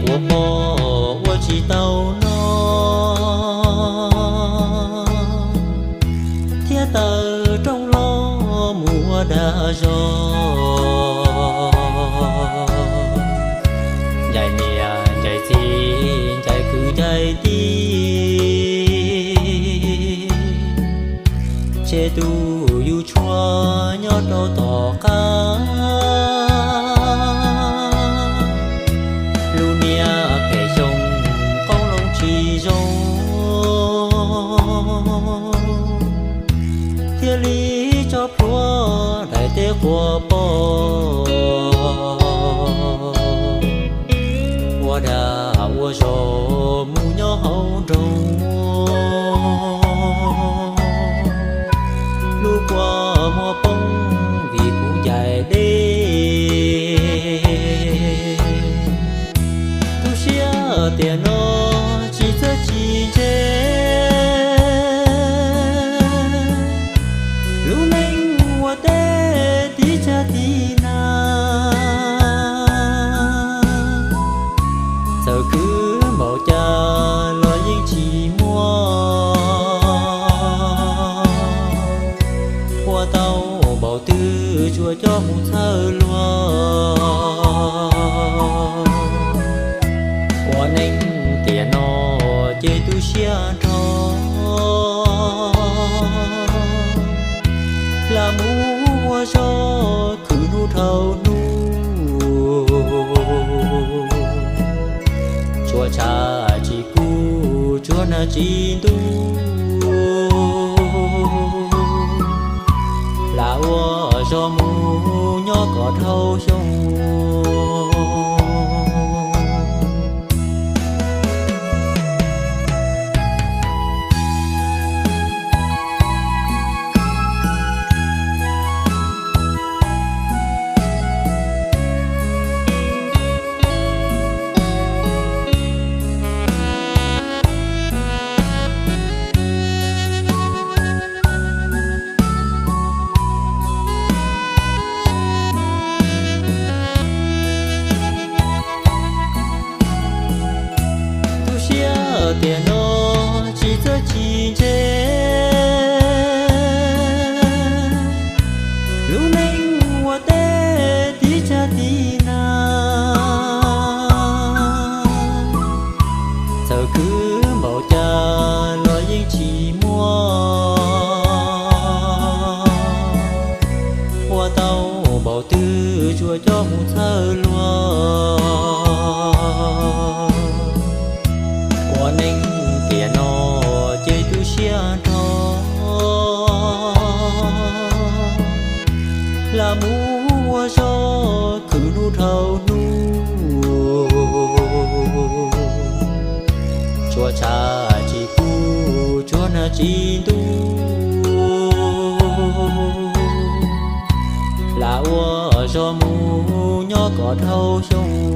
Ua poj ua tsis tau noj, thiab tawm rooj los mus ua dag zog. Ncaim niam ncaim txiv ncaim kwv ncaim tij, tseg tus yus tshuaj nyob rau tom qab. Lub niag phem xyoo qoob loo tsis zoo, thiaj li tso plhuav daim teb quas poj, ua dag ua zog mus nyob hauv nroog. Lub kua muag poob vim kuv ncaim deb. Tu siab tiam no tsis txawj tsis ntse, lub neej ua teb tiv tsag tiv nag. Txawm khwv npaum cas los yeej tsis muaj, ua tau npaum twg tsuas coj mus txhawj luag. Ua neej tiam no ces tu siab nrho, lam mus ua zog khwv hnub dhau hnub. Tsuas tshav tsis kub tsuas nag tsis ntub, lam ua zog mus nyob kom dhau xyoo. Tu siab tiam no tsis txawj tsis ntse, lub neej ua teb tiv tsag tiv nag. Txawm khwv npaum cas los yeej tsis muaj, ua tau npaum twg tsuas coj mus txhawj luag. Ua neej tiam no ces tu siab nrho, lam mus ua zog khwv hnub dhau hnub. Tsuas tshav tsis kub tsuas nag tsis ntub, lam ua zog mus nyob kom dhau xyoo.